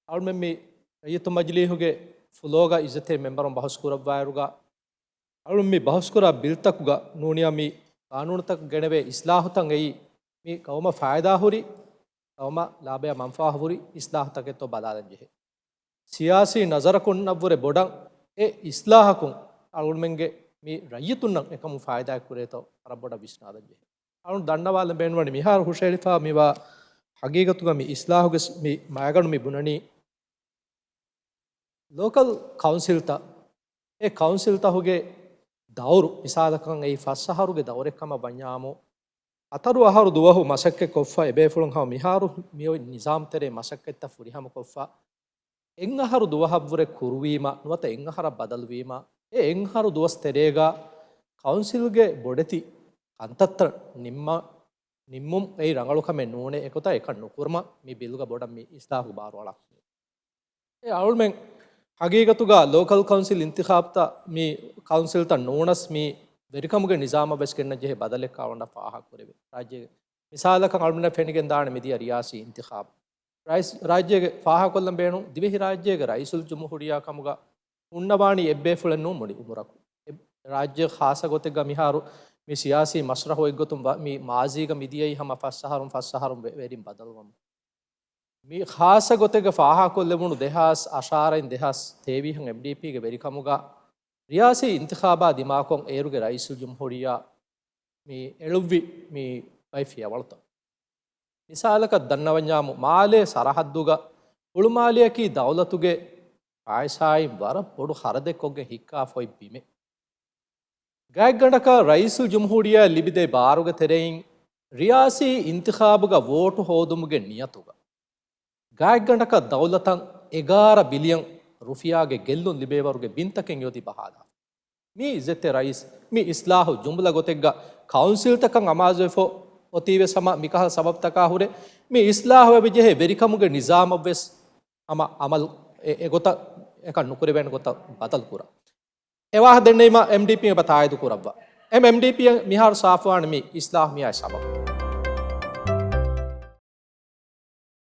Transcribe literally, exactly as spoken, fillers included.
އަޅުމެން މި ރައްޔިތު މަޖިލީހުގެ ފުލޯގަ އިއްޒަތްތެރި މެމްބަރުން ބަހުސް ކުރައްވާއިރުގަ، އަޅުން މި ބަހުސްކުރާ ބިލްތަކުގަ ނޫނިއްޔާ މި ގާނޫނުތަކަށް ގެނެވޭ އިސްލާހުތައް އެއީ މި ގައުމަށް ފާއިދާ ހުރި، ގައުމަށް ލާބަޔާ މަންފާހުރި އިސްލާހުތަކެއްތޯ ބަލާލަން ޖެހޭ. ސިޔާސީ ނަޒަރަކުންނަށްވުރެ ބޮޑަށް އެ އިސްލާހަކުން އަޅުގަނޑުމެންގެ މި ރައްޔިތުންނަށް އެކަމުން ފާއިދާއެއް ކުރޭތޯ ވަރަށް ބޮޑަށް ވިސްނާލަން ޖެހޭ. އަޅުން ދަންނަވާލަން ބޭނުންވަނީ މިހާރު ހުށައެޅިފާ މިވާ ހަގީގަތުގަ މި އިސްލާހުގެ ސް-، މި މައިގަނޑު މި ބުނަނީ ލޯކަލް ކައުންސިލްތައް، އެ ކައުންސިލްތަހުގެ ދައުރު މިސާލަކަށް އެއީ ފަސް އަހަރުގެ ދައުރެއް ކަމަށް ވަންޏާމު، ހަތަރު އަހަރު ދުވަހު މަސައްކަތް ކޮށްފަ އެބޭފުޅުން ހަމަ މިހާރު މިއޮތް ނިޒާމް ތެރޭ މަސައްކަތްތައް ފުރިހަމަ ކޮށްފަ، އެއް އަހަރު ދުވަހަށްވުރެ ކުރުވީމަ ނުވަތަ އެއް އަހަރަށް ބަދަލުވީމަ، އެ އެއް އަހަރު ދުވަސް ތެރޭގަ ކައުންސިލްގެ ބޮޑެތި ކަންތައްތައް ނިންމަ-، ނިންމުން އެއީ ރަނގަޅު ކަމެއް ނޫނޭ. އެގޮތަށް އެކަން ނުކުރުމަށް މި ބިލްގަ ބޮޑަށް މި އިސްލާހުގެ ބާރު އަޅާފަ. އެ އަޅުމެން ހަގީގަތުގަ ލޯކަލް ކައުންސިލް އިންތިޚާބްތައް މި ކައުންސިލްތައް ނޫނަސް މި ވެރިކަމުގެ ނިޒާމަށް ވެސް ގެންނަން ޖެހޭ ބަދަލެއް އަޅުގަނޑަށް ފާހަގަ ކުރެވޭ. ރާއްޖޭގެ މިސާލަކަށް އަޅުމެންނަށް ފެނިގެން ދާނެ މިދިޔަ ރިޔާސީ އިންތިޚާބް. ރައީސް، ރާއްޖޭގެ ފާހަގަކޮށްލަން ބޭނުން ދިވެހި ރާއްޖޭގެ ރައީސުލް ޖުމްހޫރިއްޔާ ކަމުގަ ހުންނަވާނީ އެއްބޭފުޅެއް ނޫން މުޅި އުމުރަކު. އެ ރާއްޖޭގެ ޚާއްޞަ ގޮތެއްގަ މިހާރު މި ސިޔާސީ މަސްރަހު އެއްގޮތުން ވަ-، މި މާޒީގަ މިދިޔައީ ހަމަ ފަސް އަހަރުން ފަސް އަހަރުން ވެ-، ވެރިން ބަދަލުވަމުން. މި ޚާއްޞަ ގޮތެއްގަ ފާހަގަކޮށްލެވުނު ދެހާސް އަށާރައިން ދެހާސް ތޭވީހަށް އެމްޑީޕީގެ ވެރިކަމުގަ ރިޔާސީ އިންތިޚާބާ ދިމާކޮށް އޭރުގެ ރައީސުލް ޖުމްހޫރިއްޔާ މި އެޅުއްވި މި ބައެއް ފިޔަވަޅުތައް. މިސާލަކަށް ދަންނަވަންޏާމު، މާލޭ ސަރަހައްދުގަ ހުޅުމާލެއަކީ ދައުލަތުގެ ފައިސާއިން ވަރަށް ބޮޑު ޚަރަދެއްކޮށްގެން ހިއްކާފަ އޮތް ބިމެއް. ގާތްގަނޑަކަށް ރައީސުލް ޖުމްހޫރިއްޔާ ލިބިދޭ ބާރުގެ ތެރެއިން ރިޔާސީ އިންތިޚާބުގަ ވޯޓު ހޯދުމުގެ ނިޔަތުގަ ގާތްގަނޑަކަށް ދައުލަތަށް އެގާރަ ބިލިއަން ރުފިޔާގެ ގެއްލުން ލިބޭވަރުގެ ބިންތަކެއް އެއޮތީ ބަހާލާފަ. މި އިއްޒަތްތެރި ރައީސް، މި އިސްލާހު ޖުމްލަ ގޮތެއްގަ ކައުންސިލްތަކަށް އަމާޒުވެފަ އޮތީވެސް ހަމަ މިކަހަލަ ސަބަބުތަކާ ހުރެ، މި އިސްލާހު އެބަޖެހޭ ވެރިކަމުގެ ނިޒާމަށްވެސް ހަމަ އަމަލު އެ-، އެގޮތަށް އެކަން ނުކުރެވޭނެ ގޮތަށް ބަދަލު ކުރާ. އެ ވާހަކަ ދެންނެވީމަ އެމްޑީޕީ އެބަ ތާއީދު ކުރައްވާ. އެމް-، އެމްޑީޕީ މިހާރު ސާފުވާނެ މި އިސްލާހު މިއާ ސަބަބު.